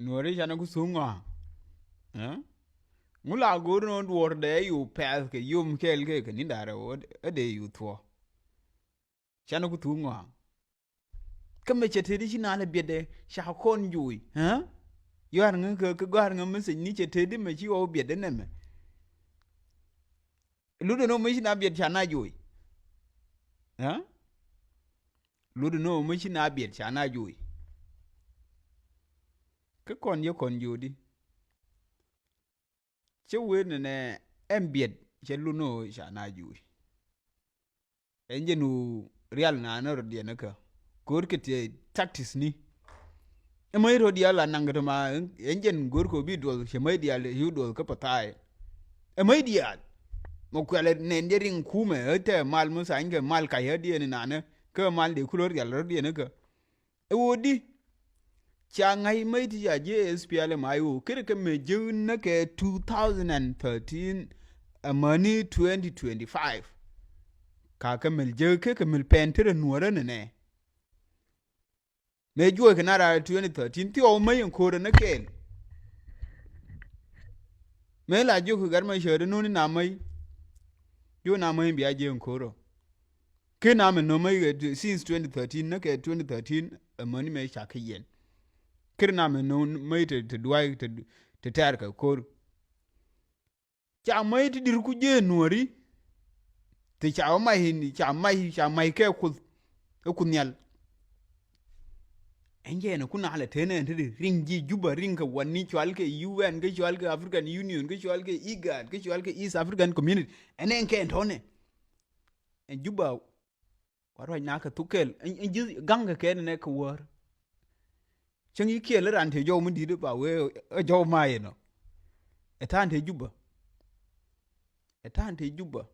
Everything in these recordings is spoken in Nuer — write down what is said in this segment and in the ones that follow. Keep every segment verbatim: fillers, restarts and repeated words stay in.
Nuɔri canɛ ku thuŋ ŋɔa. Ŋu la go̱o̱r nɔ duɔ̱ɔ̱r dee yu pɛth kɛ yom kɛɛl kɛ kɛ ni da̱rɛ wä ɛ dee yu thuɔ. Canɛ ku thuŋ ŋɔa. Kä mɛ cɛ teti ci nalɛ biɛtdɛ ca kɔn juuc. Yɔ̱a̱r ŋä kɛ kɛ gɔ̱a̱r ŋä message ni cɛ teti mɛ ci ɣɔw biɛtdɛ nɛmɛ. Lutdɛ nɔ mɛ ci na biɛt ca na juuc. Lutdɛ nɔ mɛ ci na biɛt ca na juuc. Kä kɔn yɛ kɔn juuc di. Cä wee nɛnɛ ɛn biɛt cɛ lun ɣöö ca na juuc. Ɛn jɛn ɣöö rial naan rɔ diɛn kä ko̱r kɛ ti tactics ni. Ɛ mäc rɔ diaal a naŋ kɛ tɔma ɛn jɛn go̱r kɛ bi duɔl cɛ mäc diaal yu duɔl kä pathayɛ. Ɛ mäc diaal mɔ kuɛlɛ nɛn jɛ riŋ kumɛ ɛ tɛ mal mi thany kɛ mal kac ɛ diɛn nanɛ kä mal dee kulä rial rɔ diɛn kä. Ɛ woo di ca ŋa̱c mäc ti ca jiɛ S P L M I O kiri kɛ mɛ jiäk näkɛ two thousand and thirteen amäni twenty twenty-five. Ka kɛ mɛl jiäk kɛ kɛ mɛl pɛn ti rɛ nuɔrä nɛnɛ. Mɛ juɔc kɛ na raar twenty thirteen ti ɣɔw mäc in ko̱rä ni kɛɛl. Mɛ la jiök kɛ gat ma cäät inuni na mäc. Jiök na mäc in bia jiɛ in ko̱rä. Ken amɛ no̱m mäc kɛ since twenty thirteen ni kɛ twenty thirteen amäni mɛ ca kä yɛn. Ken amɛ no̱m mäc te duay te tɛɛr kɛ ko̱r. Ca mäc ti dir ku jee nuɔri. Ti ca wä mac in ca mac ca mac kɛ kuth ɛ kuth nhial. Ɛn jɛ ɛn kun alɛ tene ɛn tidi riŋ ji̱ Juba riŋ kɛ wani cual kɛ U N kɛ cual kɛ African Union kɛ cual kɛ IGAD kɛ cual kɛ East African Community. Ɛn ɛn kɛ ɛn tɔnɛ ɛn Juba. Wa ruac na kɛ thuk kɛl ɛn ji̱ gaŋ kɛ kɛn nɛ kɛ wäär. Cäŋ yi kiɛl ran te jɔw mi di̱t ba wee ɛ jɔw ma yɛn ɔ. Ɛ ta̱a̱n te Juba. Ɛ ta̱a̱n te Juba.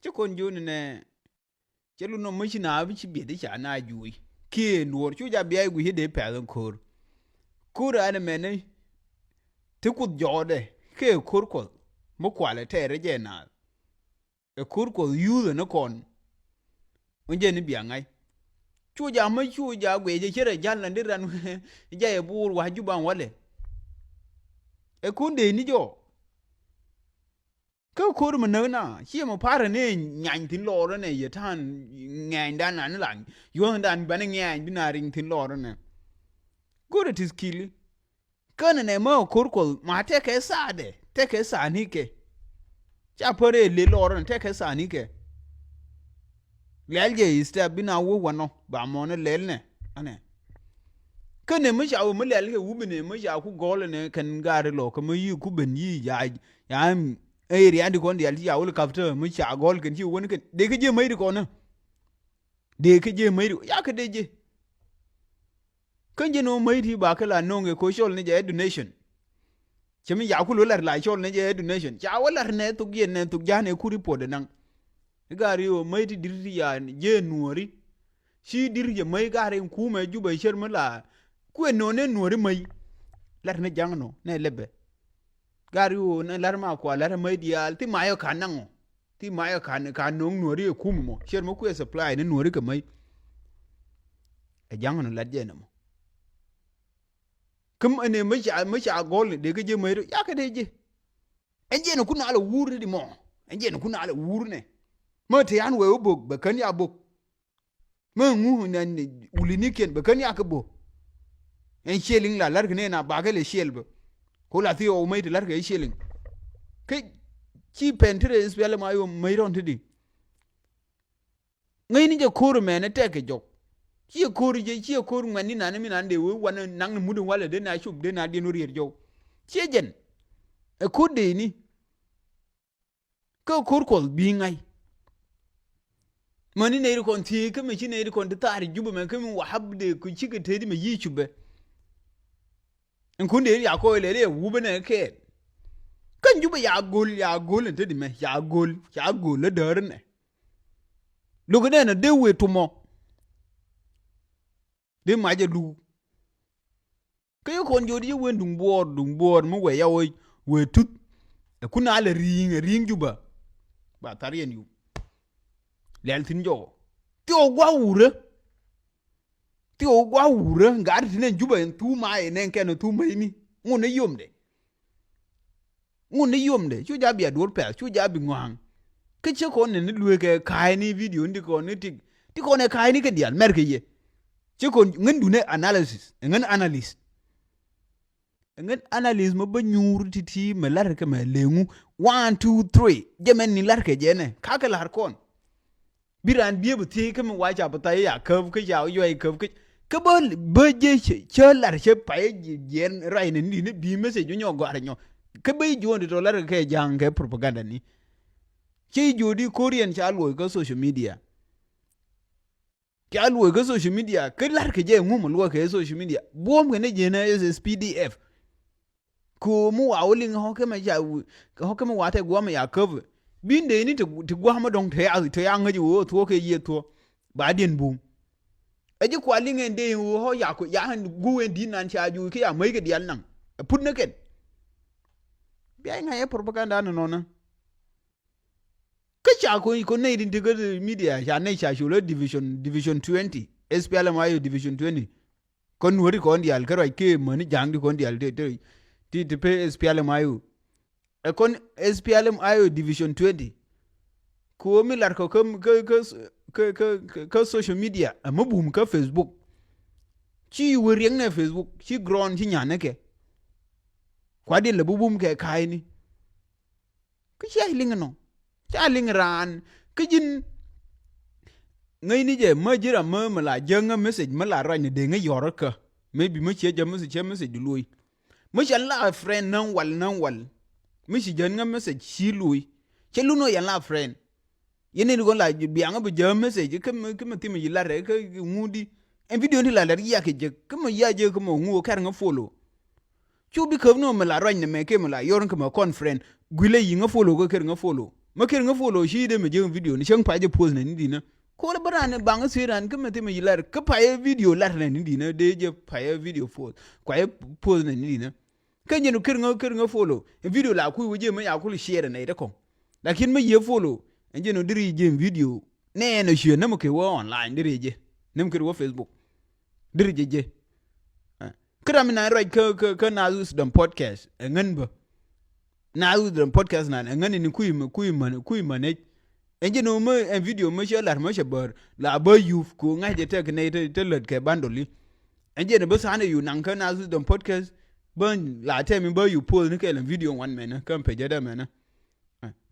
Ci kɔn jiön nɛ cɛ lu nɔ mi ci na bi ci biɛt i̱ ca na juuc kiɛ nuɔɔr cu ja bia i̱ gui̱c i̱ dee pɛth in ko̱r. Ko̱r an ɛmɛni ti kuth jɔɔdɛ kɛ ko̱r kuɔth mi kualɛ tɛɛrɛ jɛ naath. Ɛ ko̱r kuɔth yuuth ɛn kɔn. Wä jɛ ni bia ŋa̱c. Cu ja mä cu ja guiɛ jɛ cɛ rɛ jal na di ran jɛ ɛ buur wa Juba walɛ. Ɛ kun dee ni jɔ. Kä ko̱r mi näk na ciɛ mi parɛ ni nyany thin lɔɔrä nɛ yɛ ta̱a̱n ŋɛɛny dan na ni la yuɔ̱n dan bani ŋɛɛny bi na riŋ thin lɔɔrä nɛ. Go̱rɛ ti thikili. Känɛ nɛ mä ko̱r kuɔth ma tɛkɛ thaadɛ tɛkɛ thaani kɛ. Ca pär ëë lëë lɔɔr ɛn tɛkɛ thaani kɛ. Lɛl jɛ istɛp bi na wä wanɔ ba mɔnɛ lɛl nɛ anɛ. Känɛ mi ca wä mi lɛl kɛ wupinɛ mi ca ku gɔl ɛnɛ kɛn gaari lɔ kä mi yi ku ben yi ya ya ɛ riandi kɔn dial ci ca wä li kaptä mi ca gɔl kɛn ci wä ni kɛn dee kä jiɛ mäc di kɔn nä. Dee kä jiɛ mäc di ya kä dee jiɛ. Kä ji̱n ɣöö mäc ti ba kä la no̱o̱ŋ kɛ ko̱ cɔl ni jɛ ɛ donation. Cɛ mi yaku lo̱ lar la cɔl ni jɛ ɛ donation ca wä lar nɛ thok yɛn nɛ thok ja̱a̱n ɛ ku report ɛ naŋ. I̱ gaari ɣöö mäc ti dir ti ya jɛ nuɔ̱ɔ̱ri. Ci dir jɛ mäc gaari in kumɛ Jubɛ cär mi la kuɛ no̱o̱n ɛ nuɔ̱ɔ̱ri mäc. Lar ni ja̱ŋ nɔ nɛ lɛpɛ. Gar yu ni lar ma kua lar ma diaal ti ma yɔ kan naŋ ɔ. Ti ma yɔ kan kan no̱o̱ŋ nuɔri ɛ kum mɔ. Cier mɔ kuɛ supply ni nuɔri kɛ mäc. Ɛ ja̱ŋ ni lat jɛ ni mɔ. Kä mi ca mi ca gɔl ni dee kä jɛ mäc rɔ yakɛ dee jɛ. Ɛn jɛ ni kun alɛ wur ni di mɔ. Ɛn jɛ ni kun alɛ wur nɛ. Mä te an wee wä bok bɛ kän ya bok. Mä ŋu nɛn wulinikiɛn bɛ kän yak kɛ bo̱. Ɛn ciɛliŋ la la̱rkɛ nɛn a bakɛ lɛ ciɛl bä. Ko la thi ɣɔw mäc ti la̱rkɛ ciɛliŋ. Kä ci pɛn ti rɛ S P L M I O mäc rɔn ti di. Ŋäcni jɛ ko̱r mɛn ɛ tɛk kɛ jɔk. Ciɛ ko̱r jɛ ciɛ ko̱r ŋuɛ̈tni nan mi nan dee wee wanɛ naŋni mut in walɛ dee na cop dee na diɛn wä riɛt jɔw. Ciɛ jɛn. Ɛ ko̱r deeni. Kä ko̱r kuɔth bi ŋa̱c. Mäni nɛy ri kɔn thiee kä mi ci nɛy ri kɔn ti thaar Jubɛ mɛ kä mi wahab de ku cikɛ teti mɛ yi cupɛ. Ɛn kun de ya kɔc lɛl iɛ wupɛ nɛ kɛɛl. Kä Jubɛ ya go̱l ya go̱l ɛn teti mɛ ya go̱l ya go̱l lä däär nɛ. Lo̱k nɛ nɛ dee wëë tumɔ. Dee mac ɛ luk. Kä yɛ kɔn jɔt yɛ wen duŋ buɔɔr duŋ buɔɔr mi wɛ ya wä wee tuth. Ɛ kun a lɛ ri̱i̱ŋ ɛ ri̱i̱ŋ Jubä. Ba thar yɛn yum. Lɛl thi̱n jɔwä. Thiɔɔk gua̱a̱k wurä. Ti ɣöö gua̱a̱k wurä ŋa̱r ti nɛn Jubɛ ɛn thum a ɛ nɛn kɛn ɛ thum mäcni. Ŋun ni yomdɛ. Ŋun ni yomdɛ cu ja̱ bia duɔ̱ɔ̱r pɛ̈th cu ja̱ bi ŋɔ̱a̱ŋ. Kä cä kɔn ni ni lueekɛ ka̱a̱cni video ni ti kɔn ni tik ti kɔn ɛ ka̱a̱cni kɛ diaal mɛr kɛ yɛ. Cä kɔn ŋän duundɛ analysis ɛ ŋän analyst. Ɛ ŋän analyst mɛ bä nyuur ti̱ti̱ mɛ la̱r kɛ mɛ leŋu. One, two, three jɛ mɛn ni la̱r kɛ jɛ nɛ ka̱ kɛ la̱r kɔn. Bi raan biee bi thiec kä mi wa ca bi thai ya käp kä ca yuay käp kä kä bä bä je cä lar cä payɛ jiɛn ray ni ni bi message nyɔ gɔar nyɔ. Kä bä juɔn di tɔ lar kɛ jaŋ kɛ propaganda ni. Cä jiɔ di Korean ca luɔy kä social media. Ca luɔy kä social media kä lar kɛ jɛ ŋum luɔy kɛ social media buɔm kɛ ni jɛ na S S P D F. Kɛ ɣöö mi wa wä liŋ ɣɔ̱kɛ mɛ ca ɣɔ̱kɛ mɛ wa tɛ guam ya käp. Bin dee ni ti guam dɔ̱ŋ te ya te ya ŋäc ɣöö thuɔ̱k kɛ yiëë thuɔ̱k. Ba diɛn bum. Ɛ ji̱ kua liŋ ɛn dee ɣöö ɣɔ̱ ya ku ya ɣän guw ɛn di̱t nan ca juuc kä ya mäc kɛ diaal naŋ. Ɛ put ni kɛn. Bia iŋa yɛ propaganda ni nɔnä. Kä ca ko ko nɛy tin ti kä media ca nɛy ca col ɛ division division twenty. S P L M I O division twenty. Kɔn nuɔ̱ri kɔn diaal kä ruac kee mäni ja̱a̱ŋ di kɔn diaal ti ti ti ti pe S P L M I O. Ɛ kɔn S P L M I O division twenty. Kɛ ɣöö mi lar kɛ kä kä kä kä kä kä social media ɛ mi bum kä Facebook. Ci wä riɛŋnɛ Facebook ci grɔn ci nyanɛ kɛ. Kuat diɛn lɛ bi bum kɛ ka̱a̱cni. Kä cia liŋ nɔ ca liŋ raan kä ji̱n. Ŋäcni jɛ mä ji̱ ram mä mä la jäŋä message mä la ruacni dee ŋä yɔr kä. Maybe mä cia jɛ message cɛ message di luɔy. Mä ca la friend näŋ wal näŋ wal. Mä ci jän ŋä message ci luɔy. Cɛ lun wä yɛn la friend. Yɛn ni kɔn la biaŋä bi jä message kä mä kä mä thimɛ yi lat rɛ kä ŋudi. Ɛn video ni la lat yak jɛ kä mä ya jɛ kä mä ŋu kɛr ŋä follow. Cu bi käp ni ɣöö mi la ruac nɛmɛ kɛ mi la yɔr ni kä mɛ conference guilɛ yi ŋä follow kä ker ŋä follow. Mä ker ŋä follow ci dee mɛ jiäk video ni cäŋ pacɛ post nɛ ni dinä. Ko̱r bä ran ni baŋ si ran kä mɛ thimɛ yi lar kä pacɛ video lar nɛ ni dinä dee jɛ pacɛ video post. Kuacɛ post nɛ ni dinä. Kä jɛn ker ŋä ker ŋä follow. Video la kui̱ wä jɛ mɛ ya kul share nɛ ite kɔŋ. Lakin mɛ yie follow ɛn jɛn ɔ diri jɛ video. Nɛ ɛn ɔ ciɛ nämɛ kɛ wä online diri jɛ. Nämɛ kɛ wä Facebook. Diri jɛ jɛ. Kä ram mi na ruac kä kä kä Naath Wisdom podcast ɛ ŋän bä. Naath Wisdom podcast nan ɛ ŋän ni kui̱ mɛ kui̱ män kui̱ män ec. Ɛn jɛ ni wä mä ɛn video mä cɛ lar mä cɛ bär la bä yup ko ŋa̱c jɛ tɛk nɛy te lät kɛ bandoli. Ɛn jɛ ni bä tha̱a̱n ɛ yu naŋ kä Naath Wisdom podcast. Bä la tɛm in bä yup poth ni kɛl ɛn video wan mɛnä kä ɛn pecä dä mɛnä.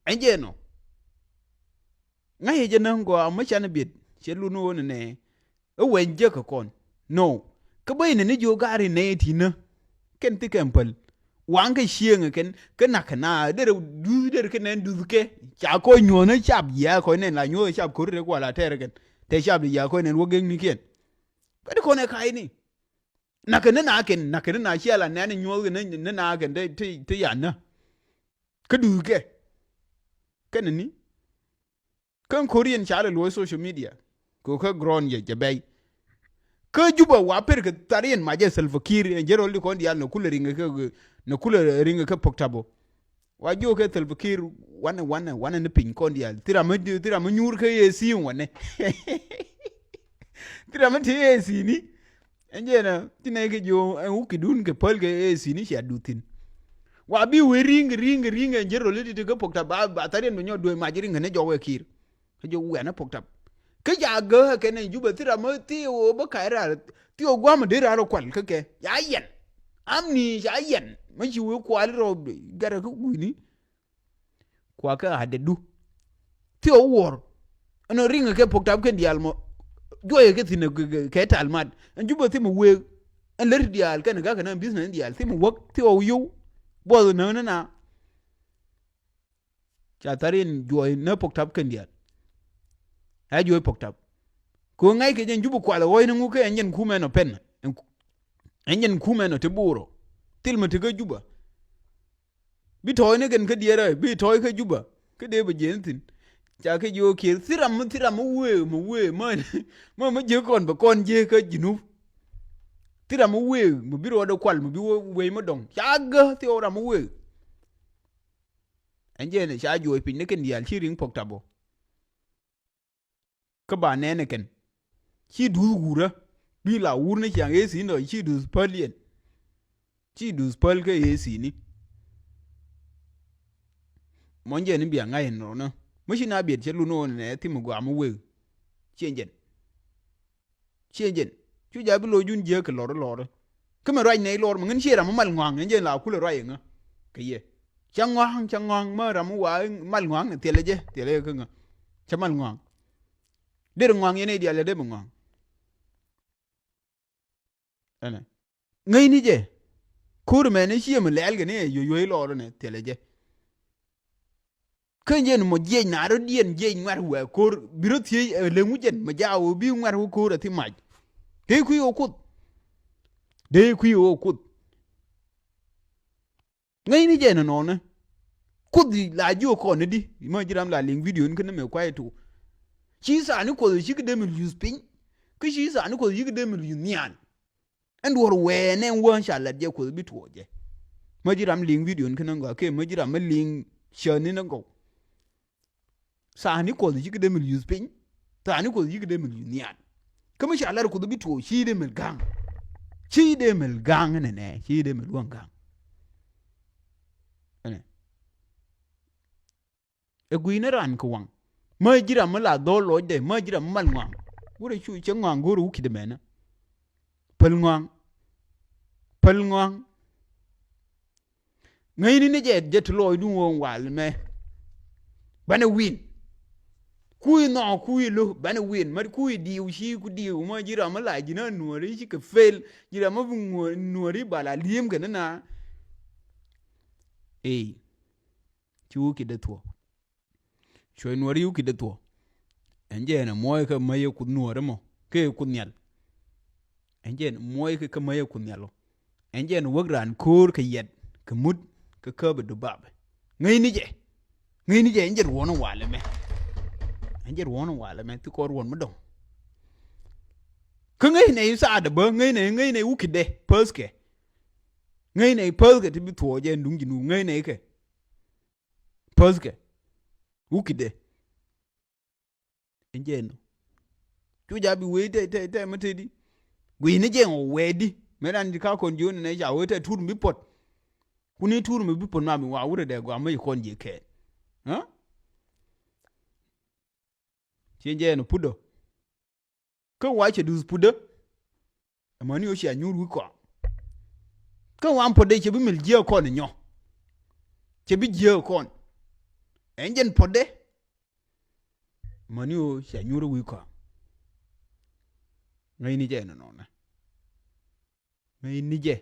Ɛn jɛ nɔ. Ŋa̱c jɛ näŋ gɔaa mä can biet cɛ lun wä ni nɛ. Ɛ wɛny jek kɛ kɔn no. Kä bä inɛ ni jiö gaari nɛ tinä. Kɛn thi kɛn päl waŋ kɛ cieŋ kɛn kä nak kɛ na derɛ duth derɛ kɛ nɛn duth kɛ ca kɔ nyuɔ̱nä cap yia kɔc nɛn la nyuɔ̱th cap ko̱ri rɛ kual a tɛɛr kɛn tɛ cap di yia kɔc nɛn wä geŋ ni kiɛn. Kä di kɔn ɛ ka̱c ni nak kɛ ni na kɛn nak kɛ ni na cia la nɛn nyuɔ̱th kɛ ni na kɛn te ya nä. Kä duth kɛ kɛn ni. Kä ko̱r yɛn ca lɛ luɔ̱c social media. Kɛ kä ground yɛ jɛ bɛy. Kä Juba wa per kɛ thar yɛn macɛ Salva Kiir ɛn jɛ rɔl di kɔn diaal nɛ kulɛ riŋ kɛ nɛ kulɛ riŋ kɛ pok tabo. Wa jiök kɛ Salva Kiir wanɛ wanɛ wanɛ ni piny kɔn diaal thira mi thira mi nyuur kɛ yɛ si wanɛ. Thira mi ti yɛ si ni. Ɛn jɛn ɛ ti nɛy kɛ jiö ɛn wuk kɛ dun kɛ päl kɛ ëë thi̱n i̱ cia duth thi̱n. Wa bi wee ri̱ŋ kɛ ri̱ŋ kɛ ri̱ŋ ɛn ji̱ rol i̱ ti ti kä pok tap ba ba thariɛn bɛ nyɔk duee mac ri̱ŋ kɛ ni jɔk wee ki̱i̱r. Kä jiök wian ɛ pok tap kä ca gääk ɛ kɛn ɛn Jubɛ thil ram ɛ thil ɣöö bä kac raar thil ɣöö gua̱a̱m ɛ dee raar ɛ kual kä kɛ ca yɛn. Am ni ca yɛn mä ci wee kual i̱ rɔɔd gɛrɛ kä gui̱ni. Kuakä a dɛdu. Thiɛ wä wuɔr ɛn ɔ riŋ kɛ pok tap kɛn diaal mɔ. Juɔyɛ kɛ thi̱n kɛ tal mat ɛn Jubɛ thi̱n mɛ wëë. Ɛn lät diaal kɛn ga̱kɛ na business diaal thi̱n mɛ wäk thiɛ wä yio̱w. Buɔth näk ni na. Ca thar in juɔy nä pok tap kɛn diaal. Ɛ juɔy pok tap. Kɛ ɣöö ŋa̱ckɛ jɛn Jubɛ kual ɛ ɣɔ̱cni ŋukɛ ɛn jɛn kumɛn ɔ pɛn. Ɛn jɛn kumɛn ɔ ti buur ɔ thil mɛ ti kä Jubɛ. Bi tɔɔcni kɛn kä diɛɛrä bi tɔɔc kä Jubä kä dee bɛ jiɛn thi̱n. Ca kɛ jiök kiɛr thil ram mi thil ram mi wëë mi wëë mä mä jiäk kɔn bɛ kɔn jiäk kä Junub. Thil ram mi wëë mi bi ruɔdɛ kual mi bi wëë mi dɔ̱ŋ ca gä thil ram mi wëë. Ɛn jɛn ca juɔc piny ni kɛn diaal ci ri̱ŋ pɔk tap ɔ. Kä ba nɛn ɛ kɛn ci duuth wurä. Bi la wur ni ciaŋ ëë thi̱n dɔ ci duth päl yɛn. Ci duth päl kä ëë thi̱n ni. Mɔn jɛ ni bia ŋa̱c ɛn rɔnä. Mi ci na biɛt cɛ lun ɣän nɛ thim mi gɔaa mi wëë. Ciɛ jɛn. Ciɛ jɛn. Cu ja bi loc jun jiääk kɛ lɔr lɔr. Kä mɛ ruac nɛy lɔr mɛ ŋän ciɛ ram mi mal ŋɔaŋ ɛn jɛn la kulɛ ruac ɛŋä. Kɛ yɛ. Ca ŋɔaŋ, ca ŋɔaŋ, mä ram mi wa mal ŋɔaŋ, thilɛ jɛ, thilɛ jɛ kä ŋä. Ca mal ŋɔaŋ. Der ŋɔaŋ yɛn i̱ dial lɛ der bi ŋɔaŋ. Ɛnɛ. Ŋäcni jɛ. Ko̱r mɛn i̱ ciɛ mi lɛɛl kɛ ni ɛ yo̱yo̱ i̱ lɔɔr ɛnɛ, thilɛ jɛ. Kä jɛn mɔ jiɛc na rɔ diɛn jiɛc ŋuɛ̈t wɛ ko̱r, bi rɔ thiec, ɛ, leŋ wi̱cɛn mɛ jaak wä bi ŋuɛ̈t wä ko̱r ɛ thi mac. Dee kui̱ wä kuoth. Dee kui̱ wä kuoth. Ŋäcni jɛ nɔnɔnɛ. Kuoth la jiök kɔn ni di. Mä ji̱ ram la liŋ video ni kä ni mɛ kuay tu. Ci thaani kuoth ci kɛ dee mi liuth piny. Kä ci thaani kuoth ci kɛ dee mi liuth nhial. Ɛn duɔ̱ɔ̱r wɛɛ nɛ wä ca lat jɛ kuoth bi tuɔɔk jɛ. Mä ji̱ ram liŋ video ni kä ni gɔaa kɛ mä ji̱ ram mä liŋ cäni ni gɔw. Thaani kuɔth ci kɛ dee mi liuth piny. Thaani kuɔth ci kɛ dee mi liuth nhial. Kä mi ca lar kuoth bi tuɔɔk ci dee mil ga̱ŋ. Ci dee mil ga̱ŋ nɛnɛ, ci dee mil luäŋ ga̱ŋ. Ɛnɛ. Ɛ gui̱n ni raan kɛ waŋ. Mä ji̱ ram mi la dhɔl lɔcdɛ, mä ji̱ ram mi mal ŋɔaŋ. Wurɛ cu cɛ ŋɔaŋ go̱o̱r wukit ɛmɛnä. Päl ŋɔaŋ. Päl ŋɔaŋ. Ŋäcni ni jɛ, jɛ ti lɔɔcdun ɣöö wal mɛ. Banɛ win. Kui̱ nhɔk kui̱ lo̱ banɛ win. Mat kui̱ diw ci ku diw ma ji̱ ram mi la ji̱n a nuɔri ci kɛ fel. Ji̱ ram mi bi nuɔri bala li̱em kɛ ni na. Ey. Ci wä kidɛ thuɔ̱k. Cuɛ nuɔri wä kidɛ thuɔ̱k. Ɛn jɛ ɛn ɛ muɔ̱ɔ̱c kä mäc ɛ kuth nuɔri mɔ kɛ kuth nhial. Ɛn jɛ ɛn muɔ̱ɔ̱c kä kä mäc ɛ kuth nhial ɔ. Ɛn jɛ ɛn wäk raan ko̱o̱r kɛ yɛt kɛ mut kɛ käp ɛ dubabɛ. Ŋäcni jɛ. Ŋäcni jɛ ɛn jɛ ruɔ̱n walɛ mɛ. Ɛn jɛ ruɔ̱n walɛ mɛ thi kɔn ruɔ̱n mi dɔ̱ŋ. Kä ŋäcnɛ i̱ thaadɛ bä ŋäcnɛ ŋäcnɛ wä kidɛ päthkɛ. Ŋäcnɛ i̱ päthkɛ ti bi thuɔɔk jɛ ɛn duŋ ji̱ nu ŋäcnɛ ikɛ. Päthkɛ. Wukitdɛ. Ɛn jɛ ɛn. Cu ja bi wee tɛ, tɛ, tɛ, mi tɛ di. Gui̱ni jɛ ŋɔ wee di. Mɛ ran di ka kɔn ji̱ wä nɛ ca wee tɛ tur mi bi puɔt. Kuni tur mi bi puɔt ma mi wa wurɛ dɛ gɔaa mi kɔn ji̱ kɛɛl. Ɣä? Ci ɛn jɛ ɛn putdɔ. Kä wa cɛ duth putdä. Amäni ɣöö cia nyuur wi̱i̱ kɔam. Kä wan puɔ̱tdɛ cɛ bi mil jiääk kɔn inyɔ. Cɛ bi jiääk kɔn. Ɛn jɛn puɔ̱tdɛ. Amäni ɣöö cia nyuur wi̱i̱ kɔam. Ŋäcni jɛ nɔnɔnɛ. Ŋäcni jɛ.